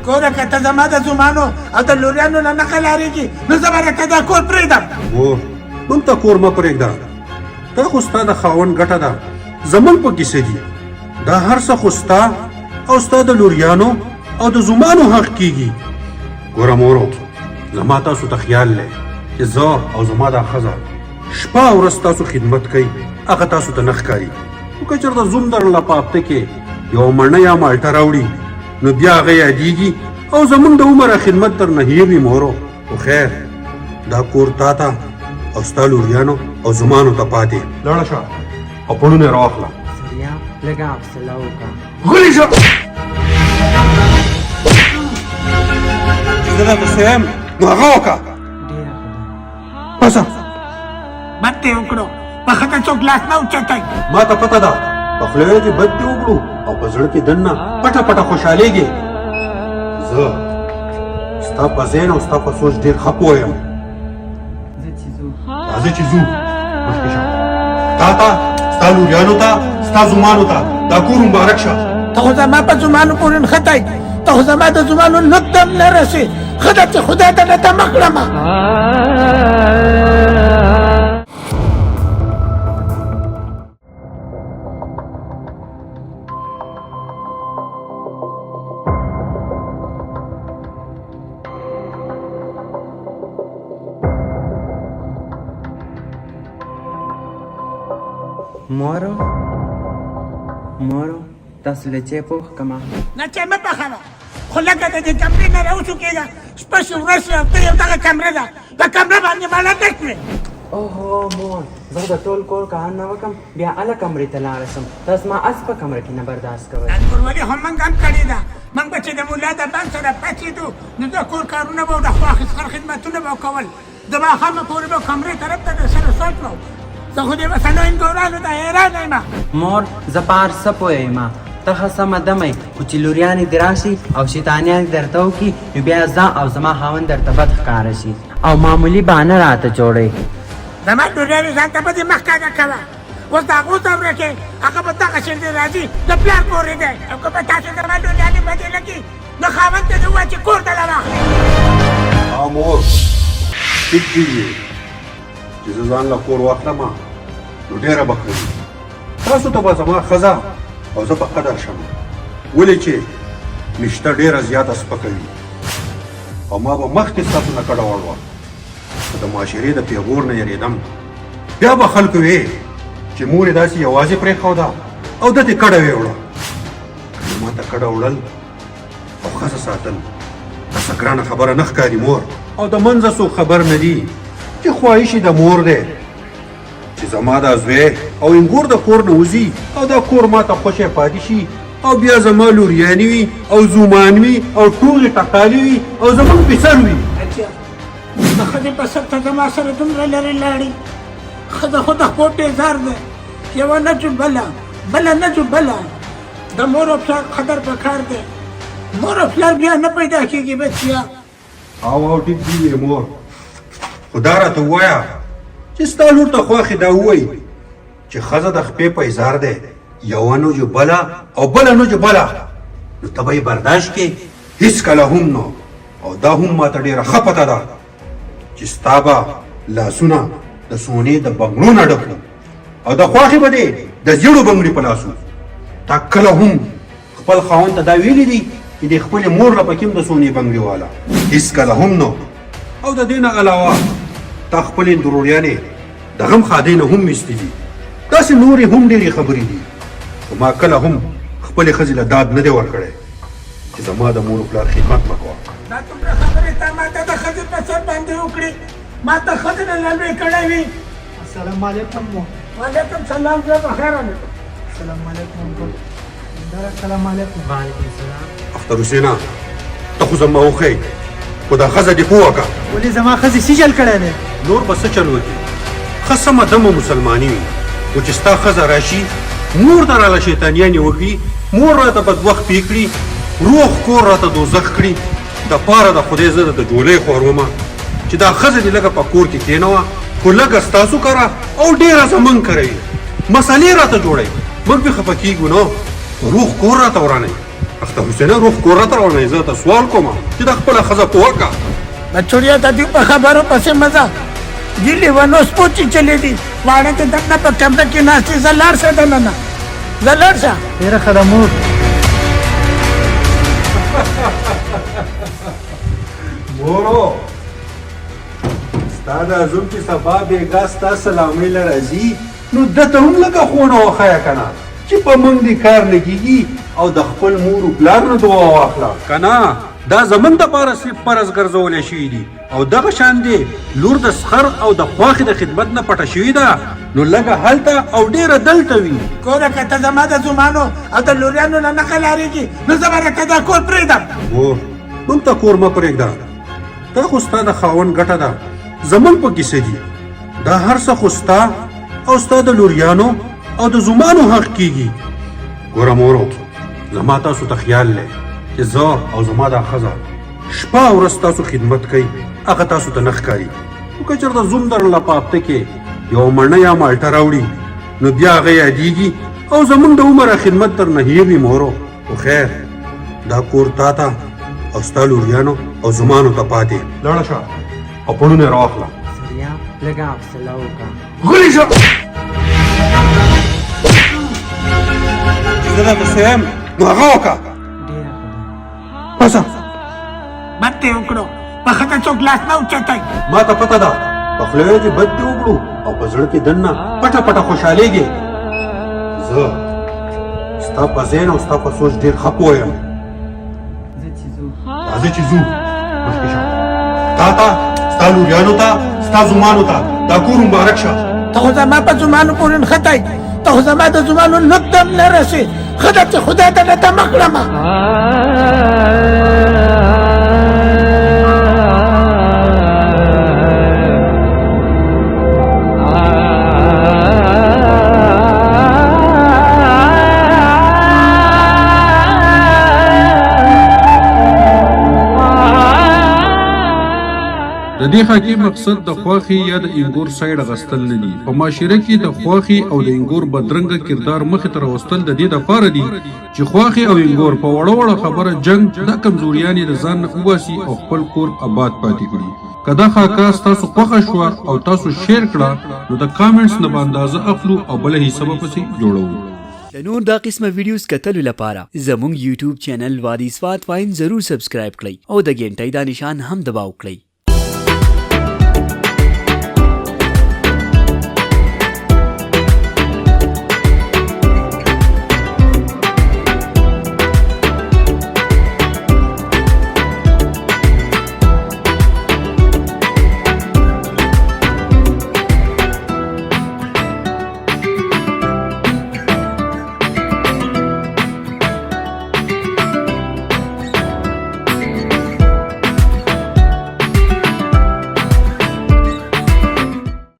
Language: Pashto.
ګوره که ته زما د زومانو او د لوریانو نه نه قلارېږي نو زه به درته دا کور پرېږدم. مور، موږ ته کور مه پرېږده، دا خو ستا د خاوند ګټه ده، زموږ په کې څه دي؟ دا هر څه خو ستا او ستا د لوریانو او د زومانو حق کیږي. ګوره مورو، زما تاسو ته خیال دی چې زه او زما دا ښځه شپه او ورځ تاسو خدمت کوي، هغه تاسو ته نه ښکاري. خو که چېرته زوم درله په هفته کې یوه مڼه یا مالټه راوړي نو بیا هغه یادیږي او زمونږ د عمره خدمت درنه هېر وي مورو. خو خیر، دا کور تا ته او ستا لوریانو او زومانو ته پاتې. لاړه شه او پړونه یې راواخله. سړیه لږه حوصله وکړه. غلی شه! چې زه درته څه وایم نو هغه وکړه. ډېره ښه ده. پسه بد دې وکړو، په ښځه څوک لاس نه اوچتوي. ما ته پته ده، په خوله یې چې بد دې وکړو او په زړه کې دننه پټه پټه خوشحالېږې. زه ستا په ذهن او ستا په سوچ ډېر ښه پوه یم. راځه چې ځو. مخکې شه. تا ته، ستا لوریانو ته، ستا زومانو ته دا کور مبارک شه. ته خو زما په زومانو پورې نښتی، ته خو زما د زومانو لوت ته هم نه رسې. ښه ده چې خدای ته نه دمه کړم. مورو مورو، تاسو له چای پوخ کما؟ نه، چای مه پخوه، خو لږه د دې کمرې نه راوټوکېږه. شپه شي ورځ شي او ته یو دغه کمره ده، په کمره باندې مالا نه کړې. اوهو مور، زه د ټول کور کارونه وکم بیا هله کمرې ته لاړه شم. تاسو ما هسې په کمره کې نه برداشت کوئ. دا کورولي خو موږ هم کړې ده. موږ به چې د ملا د بند سره پاڅېدو نو د کور کارونه به او د خواښې څخه خدمتونه به کول، د ماښامه پورې به کمرې طرف ته د سره سوچ وو. زه خو دې وسنو انګورانو ته حیران یم. مور، زه په هر څه پوه یم، ته ښه سمه دمه یې، خو چې لوریانې دې راشي او شیطانیانې درته وکړي نو بیا زه او زما خاوند درته بد ښکاره شي او معمولي بانه راته جوړوي. زما لوریانې ځان ته بدې مه ښکاره کوه. اوس د هغو دوره کې هغه به دغه شی دی راځي د پلار پورې دی، او که به تاسو زما لوریانې بدې لګي نو خاوند ته دې ووایه چې کور ته له واخلي. ها مور، ټیک دی چې زه ځان له کور واخلم نو ډېره به ښه وي. تاسو ته به زما ښځه او زه په قدر شم، ولې چې نشته ډېره زیاته سپکه وي او ما به مخکې ستاسو نه کډه وړوه، خو د معاشرې د پیغور نه یریدم. بیا به خلکو وې چې مور یې داسې یوازې پرېښوده او ده ترې کډه ویوړه. نو ما ته کډه وړل او ښځه ساتل داسې ګرانه خبره نه ښکاري مور. او د منځه څوک خبر نه دي چې خواهش یې د مور دی چې زما دا زوی او انګور د کور نه وځي او دا کور ما ته خوشی پاتې شي او بیا زما لوریانې وي او زومان وي او ټوغې ټکالې وي او زمونږ پسر وي. د ښځې په سر ته زما سره دومره لرې لاړې. ښځه خو د خپو پیزار ده، یوه نه جو بله، بله نه جو بله. د مور او پلار قدر په کار دی، مور او پلار بیا نه پیدا کېږي بچیا. او او ټیک دی وې مور، خو دا راته ووایه چې ستا لور ته خواښې دا ووایي چې ښځه د خپې په ازار دی، یوه نه جو بله او بله نه جو بله، نو ته به یې برداشت کې؟ هیڅکله هم نه. او دا هم ماته ډېره ښه پته ده چې ستا به لاسونه د سونې د بنګړو نه ډک وو او د خواښې به دې د زیړو بنګړي په لاس وو. تا کله هم خپل خاوند ته دا ویلي دي چې د خپلې مور له پکې هم د سونې بنګړي واله؟ هیڅکله هم نه. او د دې نه علاوه تا خپلې اندروریانې د غم ښادۍ نه هم ویستي دي. داسې نورې هم ډېرې خبرې دي، خو ما کله هم خپلې ښځې له داد نه دی ورکړی چې زما د مور و پلار خدمت مه کوه. دا دومره خبرې تا ماته د ښځې په سر باندې وکړې، ما ته ښځې نه لا لوی کړی وي. السلام علیکم مو. وعلیکم سلام، زه په خیر راغلم. السلام علیکم انکل. السلام علیکم. وعلیکم السلام. اختر حسینه، ته خو زما وښیې، خو دا ښځه دې پوه کړه. ولې زما ښځې څه چل کړی دی؟ نور به څه چل وکړي، ښه سمه دمه مسلماني وي، خو چې ستا ښځه راشي مور ته راله شیطانیانې وکړي، مور راته بد وخت پې کړي، روغ کور راته دوزخ کړي. د پاره د خدای زه درته جولۍ خوروم چې دا ښځه دې لږه په کور کې کېنوه، خو لږه ستاسو کره او ډېره زمونږ کره وي. مسئلې راته جوړوي، موږ پرې خفه کېږو نه، خو روغ کور راته ورانوي. اخته حسینه روح کور راته راوړی، زه ته سوال کوم چې دا خپله ښځه پوه کړه. بچوړیه د دوی په خبرو پسې مه ځه، دي لیونو سپو چیچلي دي. واړه دې دننه په کمره کې ناست دي، ځه لاړ شه دننه، ځه لاړ شه. ډېره ښه ده مور. مورو ستا دا زوم چې سبا بېګا ستا سلامۍ له راځي نو ده ته هم لږه ښونه وښیه که نه چې په موږ دې کار نه کېږي، او د خپل مور و پلار نه دعا واخله که نه دا زموږ دپاره صرف فرض ګرځولی شوي دي، او دغه شان دې لور د سخر او د خواښې د خدمت نه پټه شوې ده، نو لږه هلته او ډېره دلته وي. ګوره که ته زما د زومانو او د لوریانو نه نه قلارېږي نو زه به درته دا کور پرېږدم. مور موږ ته کور مه پرېږده، دا خو ستا د خاوند ګټه ده، زموږ په کیسه دي. دا هر څه خو ستا او ستا د لوریانو او د زومانو حق کیږي. ګوره مورو زما تاسو ته خیال دی چې زه او زما دا ښځه شپه او ورځ تاسو خدمت کوي، هغه تاسو ته نه ښکاري. خو که چېرته زوم درله په هفته کې یوه مڼه یا مالټه راوړي نو بیا هغه یادېږي او زموږ د عمره خدمت درنه هېر وي مورو. خو خیر دا کور تا ته او ستا لوریانو او زومانو ته پاتې. لاړه شه او پړونه یې راواخله. سړیه لږه حوصله وکړه. غلی شه، چې زه درته څه وایم نو هغه وکړه. ډېره ښه ده. پسه بد دې وکړو، په ښځه څوک لاس نه اوچتوي. ما ته پته ده په خوله یې چې بد دې وکړو او په زړه کې دننه پټه پټه خوشحالېږې. زه ستا په ذهن او ستا په سوچ ډېر ښه پوه یم. راځه چې ځو. مخکې شه، تا ته، ستا لوریانو ته، ستا زومانو ته دا کور مبارک شه. ته خو زما په زومانو پورې نښتی، ته خو زما د زومانو لږ دم نه رسې. ښه ده چې خدای ته نه تمه کړمه. د دې خاکې مقصد د خواښې یا د اینګور سایډ اغستل نه دي. په معاشره کې د خواښې او د اینګور بدرنګه کردار مخې ته راوستل د دې دپاره دي چې خواښې او اینګور په وړه وړه خبره جنګ، دا کمزوریانې د ځان نه وباسي او خپل کور اباد پاتې کړي. که دا خاکه ستاسو خوښه شوه او تاسو شیر کړه نو د کامنټس نه به اندازه اخلو او بله حصه به پسې جوړوو. د نور دا قسمه ویډیوز کتلو لپاره زموږ یوټیوب چینل وادي سوات واین ضرور سبسکرایب کړئ او د ګنټۍ دا نشان هم دباو کړئ.